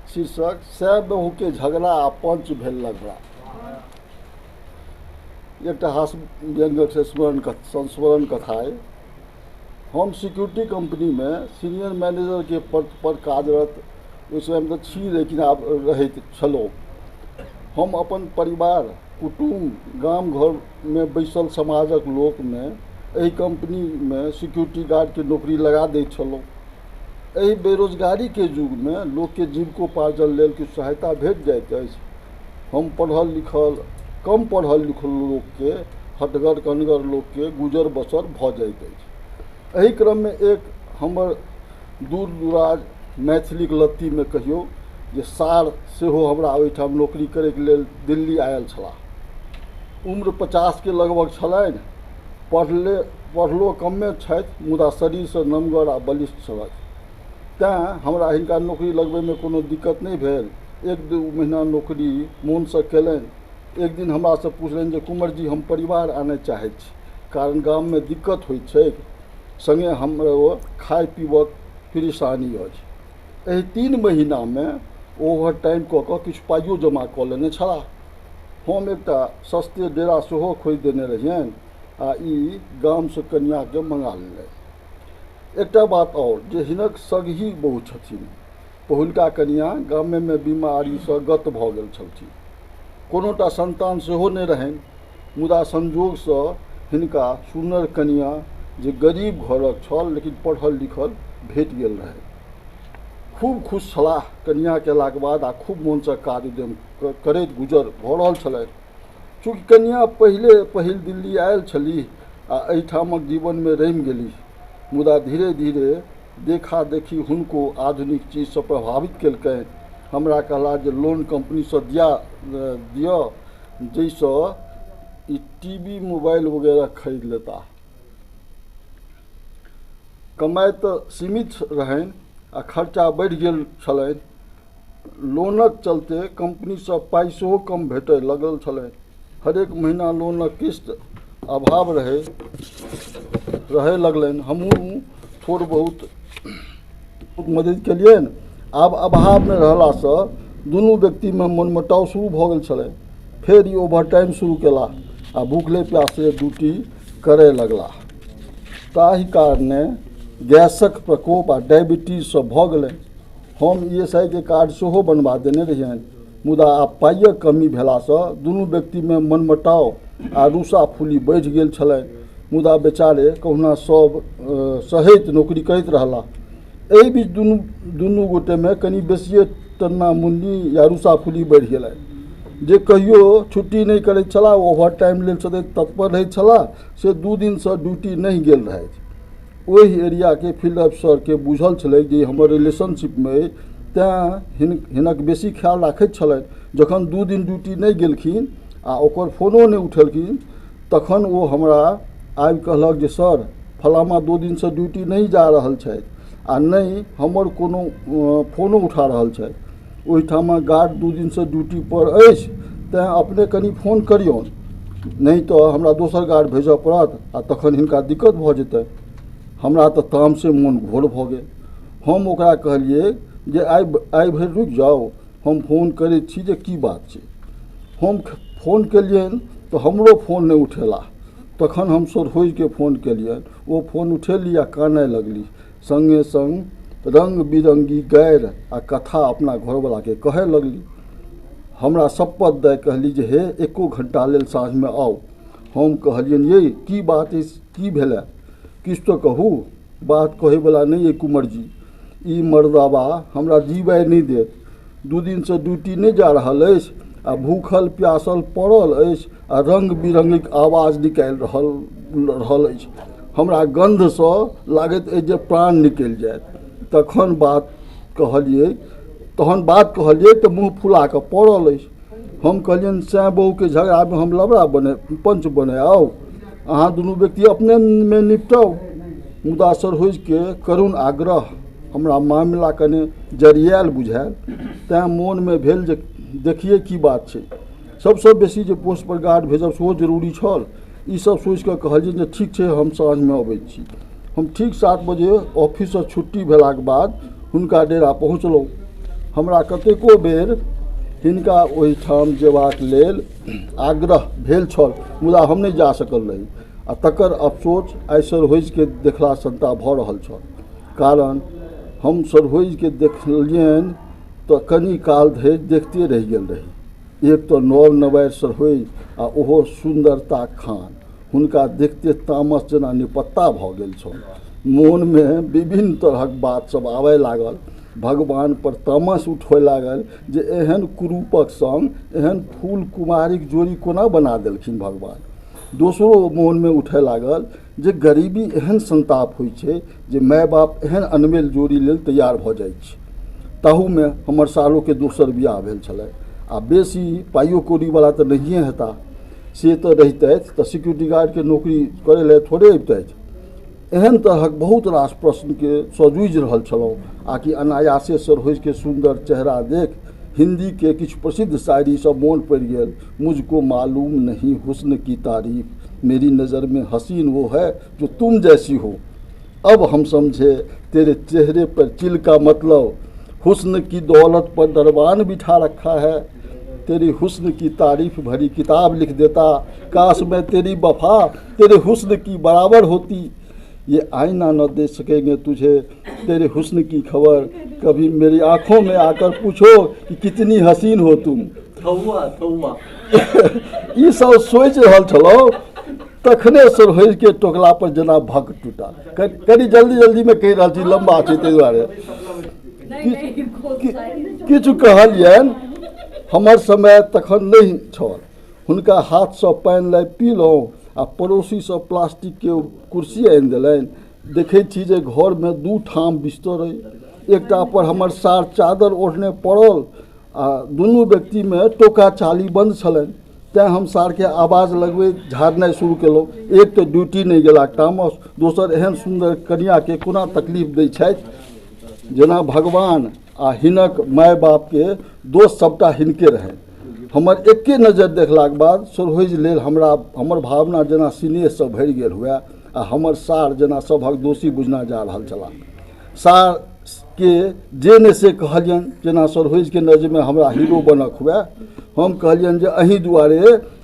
शीर्षक सै बहुके झगड़ा आ पंच भेल लफड़ा। एकटा हास्य व्यंग्यक स्मरण संस्मरण कथा अइ। हम सिक्योरिटी कंपनीमे सीनियर मैनेजरके पद पर कार्यरत ओहि समयमे तऽ छी, लेकिन आब रहैत छलहुँ। हम अपन परिवार, कुटुम्ब, गाम घरमे बैसल समाजक लोकमे एहि कंपनीमे सिक्योरिटी गार्डके नौकरी लगा दैत छलहुँ। एहि बेरोजगारीके युगमे लोकके जीविकोपार्जन लेल किछु सहायता भेट जाइत अछि। हम पढ़ल लिखल, कम पढ़ल लिखल लोकके, हटगर कनगर लोकके गुजर बसर भऽ जाइत अछि। एहि क्रममे एक हमर दूर दुराज मैथिलीक लत्तीमे कहियौ जे सार सेहो हमरा ओहिठाम नौकरी करैके लेल दिल्ली आयल छलाह। उम्र 50के लगभग छलनि। पढ़ले पढ़लो कमे छथि, मुदा शरीरसँ नमगर आ बलिष्ठ छलथि। तैँ हमरा हिनका नौकरी लगबैमे कोनो दिक्कत नहि भेल। 1-2 महीना नौकरी मोनसँ केलनि। एक दिन हमरासँ पुछलनि जे कुंवर जी, हम परिवार आनय चाहैत छी, कारण गाममे दिक्कत होइत छैक, सङ्गे हमरो खाय पीबक परेशानी अछि। एहि 3 महीनामे ओवर टाइम कऽ कऽ किछु पाइयो जमा कऽ लेने छलाह। हम एकटा सस्ते डेरा सेहो खोजि देने रहियनि आ ई गामसँ कनियाँके मंगा लेलनि। एकटा बात आओर जे हिनक सगही बहु छथिन। पहिलुका कनियाँ गामेमे बीमारीसँ गत भऽ गेल छलथिन। कोनोटा संतान सेहो नहि रहनि, मुदा संजोगसँ हिनका सुन्नर कनियाँ जे गरीब घरक छल लेकिन पढ़ल लिखल भेट गेल रहनि। खूब खुश छलाह कनियाँ कयलाके बाद आ खूब मोनसँ काज उद्यम करैत गुजर भऽ रहल छलनि। चूँकि कनियाँ पहिले पहिल दिल्ली आयल छलीह आ एहिठामक जीवनमे रमि गेलीह, मुदा धीरे धीरे देखा देखी हुनको आधुनिक चीजसँ प्रभावित केलकनि। हमरा कहला जे लोन कंपनीसँ दिअ जाहिसँ ई टी वी, मोबाइल वगैरह खरीद लेता। कमाइ तऽ सीमित रहनि आ खर्चा बढ़ि गेल छलनि। लोनक चलते कंपनीसँ पाइ सेहो कम भेटय लगल छलनि। हरेक महीना लोनक किस्त अभाव रहय लगलनि। हमहूँ थोड़ बहुत मदति केलियनि। आब अभावमे रहलासँ दुनू व्यक्तिमे मनमुटाव शुरू भऽ गेल छलनि। फेर ई ओवर टाइम शुरू केलाह आ भूखले प्यासले ड्यूटी करय लगलाह। ताहि कारणे गैसक प्रकोप आ डायबिटीज सब भऽ गेलनि। हम ई एस I के कार्ड सेहो बनबा देने रहियनि, मुदा आब पाइयक कमी भेलासँ दुनू व्यक्तिमे मनमुटाव आ रूसा फूली बढ़ि गेल छलनि। मुदा बेचारे कहुना सब सहैत नौकरी करैत रहलाह। एहि बीच दुनू दुनू गोटेमे कनि बेसिए तन्ना मुन्नी या रूसा फूली बढ़ि गेलनि। जे कहियो छुट्टी नहि करैत छलाह, ओवर टाइम लेल सदैव तत्पर रहैत छलाह, से 2 दिनसँ ड्यूटी नहि गेल रहथि। ओहि एरियाके फील्ड अफसरके बुझल छलै जे हमर रिलेशनशिपमे अइ, तैँ हिनक बेसी ख्याल राखैत छलनि। जखन 2 दिन ड्यूटी नहि गेलखिन आ ओकर फोनो नहि उठेलखिन, तखन ओ हमरा आबि कहलक जे सर, फलामा 2 दिनसँ ड्यूटी नहि जा रहल छथि आ नहि हमर कोनो फोनो उठा रहल छथि। ओहिठाम गार्ड 2 दिनसँ ड्यूटी पर अछि, तैँ अपने कनि फोन करियौन, नहि तऽ हमरा दोसर गार्ड भेजऽ पड़त आ तखन हिनका दिक्कत भऽ जेतनि। हमरा तऽ तामसे मोन घोर भऽ गेल। हम ओकरा कहलियै जे आइ भरि रुकि जाउ, हम फोन करैत छी जे की बात छै। हम फोन केलियनि तऽ हमरो फोन नहि उठेलाह। तखन हम सरहोजिके फोन केलियनि, ओ फोन उठेली आ कानय लगली, सङ्गे सङ्ग रङ्ग बिरङ्गी गारि आ कथा अपना घरवलाके कहय लगली। हमरा शपथ दए कहली जे हे, एको घण्टा लेल साँझमे आउ। हम कहलियनि, ये की बात अछि, की भेलै, किछु तऽ कहू। बात कहैवला नहि अइ कुमर जी, ई मर्दाबा हमरा जीबय नहि देत। 2 दिनसँ ड्यूटी नहि जा रहल अछि आ भूखल प्यासल पड़ल अछि आ रङ्ग बिरङ्गक आवाज निकालि रहल अछि। हमरा गन्धसँ लागैत अछि जे प्राण निकलि जायत। तखन बात कहलियै तहन बात कहलियै तऽ मुँह फुला कऽ पड़ल अछि। हम कहलियनि, सैं बहुके झगड़ामे हम लबड़ा बने पंच बने आउ, अहाँ दुनू व्यक्ति अपनेमे निपटाउ। मुदा सरहोजिके करुण आग्रह हमरा मामिला कने जरियायल बुझायल, तैँ मोनमे भेल जे देखियै की बात छै। सबसँ बेसी जे पोस्ट पर गार्ड भेजब सेहो जरूरी छल। ई सब सोचिकऽ कहलियै जे ठीक छै, हम साँझमे अबैत छी। हम ठीक 7 बजे ऑफिससँ छुट्टी भेलाके बाद हुनका डेरा पहुँचलहुँ। हमरा कतेको बेर हिनका ओहिठाम जेबाक लेल आग्रह भेल छल, मुदा हम नहि जा सकल रही आ तकर अफसोच आइ सरहोजिके देखला सन्ता भऽ रहल छल। कारण हम सरहोजिके देखलियनि तऽ कनी काल धरि देखते रहि गेल रही। एक तऽ नव नवारि सरहोजि आ ओहो सुन्दरता खान, हुनका देखते तामस जेना निपत्ता भऽ गेल छल। मोनमे विभिन्न तरहक बात सब आबय लागल। भगवान पर तामस उठय लागल जे एहन कुरूपक संग एहन फूल कुमारीक जोड़ी कोना बना देलखिन भगवान। दोसरो मोनमे उठय लागल जे गरीबी एहन संताप होइ छै जे माय बाप एहन अनमेल जोड़ी लेल तैयार भऽ जाइ छै। ताहूमे हमर सालोके दोसर बियाह भेल छलै आ बेसी पाइयो कौड़ीवला तऽ नहिए हेता, से तऽ रहितथि तऽ सिक्योरिटी गार्डके नौकरी करै लए थोड़े अबितथि। एहन तरहक बहुत रास प्रश्नके सँ जूझि रहल छलहुँ आ कि अनायासे सरहोजिके सुन्दर चेहरा देख हिन्दीके किछु प्रसिद्ध शायरी सब मोन पड़ि गेल। मुझको मालूम नहीं हुस्न की तारीफ, मेरी नज़र में हसीन वो है जो तुम जैसी हो। अब हम समझे तेरे चेहरे पर चिल का मतलब, हुस्न की दौलत पर दरबान बिठा रखा है। तेरी हुस्न की तारीफ भरी किताब लिख देता, काश मैं तेरी वफा तेरे हुस्न की बराबर होती। ये आईना न दे सकेंगे तुझे तेरे हुस्न की खबर, कभी मेरी आंखों में आकर पूछो कि कितनी हसीन हो तुम। थौआ थौआ ई सब सोचि रहल छलहुँ तखने सरहोजिके टोकला पर जेना भक टूटल। कनि जल्दी जल्दीमे कहि रहल छी, लम्बा छै ताहि दुआरे। किछु कहलियनि, हमर समय तखन नहि छल। हुनका हाथसँ पानि लाबि पीलहुँ आ पड़ोसीसँ प्लास्टिकके कुर्सी आनि देलनि। देखै छी जे घरमे दू ठाम बिस्तर अइ, एकटा पर हमर सार चादर ओढ़ने पड़ल आ दुनू व्यक्तिमे टोका चाली बन्द छलनि। तेँ हम सारके आवाज लगबैत झाड़नाइ शुरू केलहुँ। एक तऽ ड्यूटी नहि गेलाक तामस, दोसर एहन सुन्दर कनियाके कोना तकलीफ दै छथि। जेना भगवान आ हिनक माय बापके दोष सबटा हिनके रहनि। हमर एके नजर देखलाक बाद सरहोजि लेल हमरा हमर भावना जेना सिनेहसँ भरि गेल हुए आ हमर सार जेना सभक दोषी बुझना जा रहल छलाह। सार के जे ने से कहलियनि, जेना सरहोजिके नजरिमे हमरा हीरो बनक हुए। हम कहलियनि जे अहीं दुआरे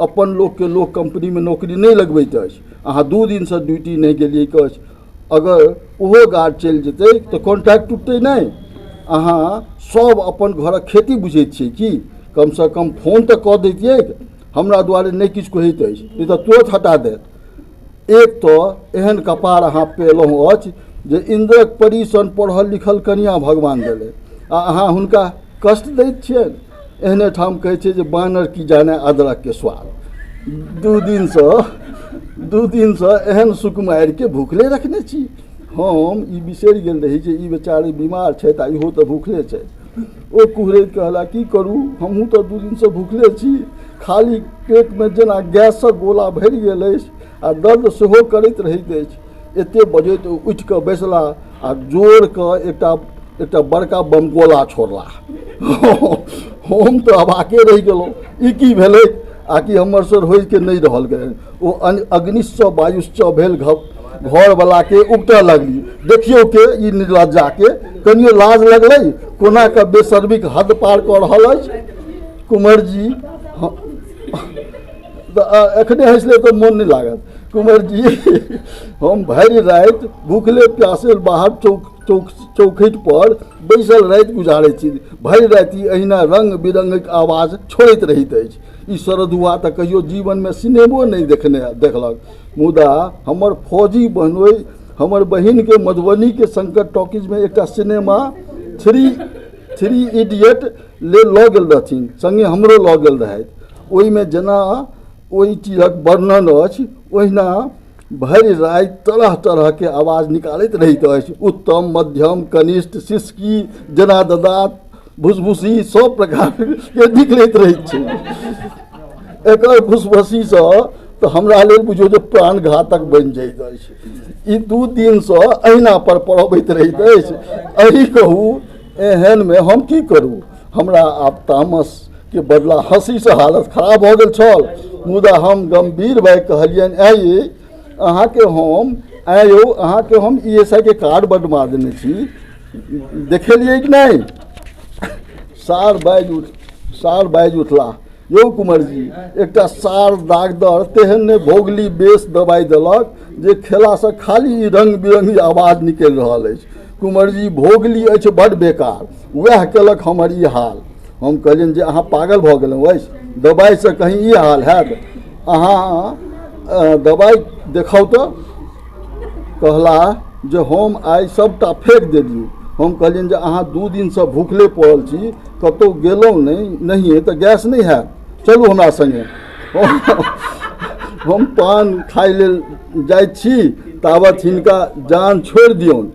अपन लोकके लोक कंपनीमे नौकरी नहि लगबैत अछि, अहाँ 2 दिनसँ ड्यूटी नहि गेलियै अछि, अगर ओहो गार्ड चलि जेतै तऽ कॉन्ट्रैक्ट टूटतै नहि। अहाँ सब अपन घरक खेती बुझैत छियै की? कमसँ कम फोन तऽ कऽ दैतियै, हमरा दुआरे नहि किछु कहैत अछि, नहि तऽ तुरन्त हटा देत। एक तऽ एहन कपार अहाँ पेलहुँ अछि जे इन्द्रक परी सन पढ़ल लिखल कनिया भगवान देलै आ अहाँ हुनका कष्ट दैत छियनि। एहने ठाम कहै छै जे बानर की जाने अदरकके स्वाद। दू दिनसँ एहन सुकुमारिके भूखले रखने छी। हम ई बिसरि गेल रही जे ई बेचारी बीमार छथि आ इहो तऽ भूखले छथि। ओ कुहरैत कहला, की करू, हमहूँ तऽ 2 दिनसँ भूखले छी, खाली पेटमे जेना गैसक गोला भरि गेल अछि आ दर्द सेहो करैत रहैत अछि। एते बजैत ओ उठि कऽ बैसला आ जोरके एकटा एकटा बड़का बमगोला छोड़ला। हम तऽ अबाके रहि गेलहुँ, ई की भेलै? आकि हमर सरहोजिके नहि रहल गेलनि। ओ अग्निश्च वायुश्च भेल घरवलाके उगटऽ लगली, देखियौ के ई निर्लज्जाके कनियो लाज लगलै, कोना कऽ बेशर्मीक हद पार कऽ रहल अछि। कुंवर जी एखने हँसले तऽ मोन नहि लागत। कुंवर जी, हम भरि राति भूखले प्यासे बाहर चौक चौक चौखटि पर बैसल राति गुजारै छी। भरि राति अहिना रंग बिरंगक आवाज छोड़ैत रहैत अछि। ई सरधुआ तऽ कहियो जीवनमे सिनेमो नहि देखलक, मुदा हमर फौजी बहनोइ हमर बहिनके मधुबनीके शंकर टॉकीजमे एकटा सिनेमा थ्री इडियट लेल लऽ गेल रहथिन, सङ्गे हमरो लऽ गेल रहथि। ओहिमे जेना ओहि चीजक वर्णन अछि ओहिना भरि राति तरह तरहके आवाज निकालैत रहैत अछि। उत्तम, मध्यम, कनिष्ठ, सिसकी, जेना दादा, भुसभुसी सब प्रकारके निकलैत रहैत छै। एकर भुसभुसीसँ तऽ हमरा लेल बुझियौ जे प्राणघातक बनि जाइत अछि। ई 2 दिनसँ अहिना पर पड़बैत रहैत अछि। अही कहू एहनमे हम की करू? हमरा आब तामसके बदला हँसीसँ हालत खराब भऽ गेल छल। मुदा हम गम्भीर भए कहलियनि, आँय अहाँके हम आँय यौ, अहाँके हम ESI के कार्ड बनवा देने छी, देखेलियै कि नहि? सार बाजि उठ सार बाजि उठलाह, यौ कुमरजी, एकटा सार डागदर तेहन ने भोगली बेस दवाइ देलक जे खेलासँ खाली रङ्ग बिरङ्गी आवाज निकलि रहल अछि। कुमरजी, भोगली अछि बड्ड बेकार, वएह केलक हमर ई हाल। हम कहलियनि जे अहाँ पागल भऽ गेलहुँ अछि, दवाइसँ कहीं ई हाल हैत? अहाँ दवाइ देखाउ तऽ। कहला जे हम आइ सभटा फेक देलियै। हम कहलियनि जे अहाँ 2 दिनसँ भूखले पड़ल छी, कतहु गेलहुँ नहि नहिए तऽ गैस नहि हैत, चलू हमरा सङ्गे। हम पान खाइ लेल जाइत छी तावत हिनका जान छोड़ि दियौन।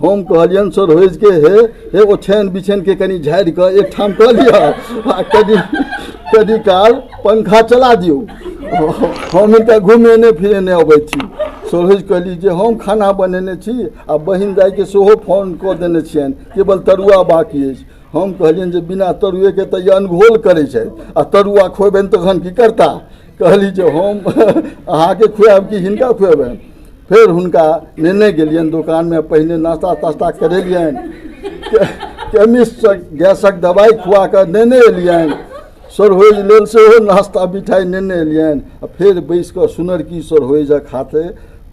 हम कहलियनि सरोजके, हे हे ओछानि बिछानिके कनि झाड़ि कऽ एकठाम कऽ लिअ आ कनि कनि काल पंखा चला दियौ, हम हिनका घुमेने फिरेने अबै छी। सरोज कहली जे हम खाना बनेने छी आ बहिन दाइके सेहो फोन कऽ देने छियनि, केवल तरुआ बाँकी अछि। हम कहलियनि जे बिना तरुएके तऽ ई अनघोल करै छथि आ तरुआ खुएबनि तखन की करता? कहली जे हम अहाँके खुआएब कि हिनका खुएबनि? फेर हुनका नेने गेलियनि दोकानमे, पहिने नाश्ता तास्ता करेलियनि, केमिस्टसँ गैसक दवाइ खुआ कऽ नेने एलियनि, सरहोज लेल सेहो नाश्ता मिठाइ नेने एलियनि आ फेर बैसि कऽ सुनरकी सरहोजक हाथे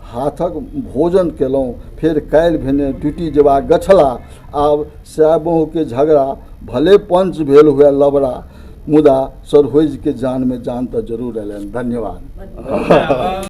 हाथक भोजन केलहुँ। फेर काल्हि भेने ड्यूटी जेबाक गछला। आब सए बहुके झगड़ा भले पंच भेल हुए लबड़ा, मुदा सरहोजके जानमे जान तऽ जरूर अयलनि। धन्यवाद।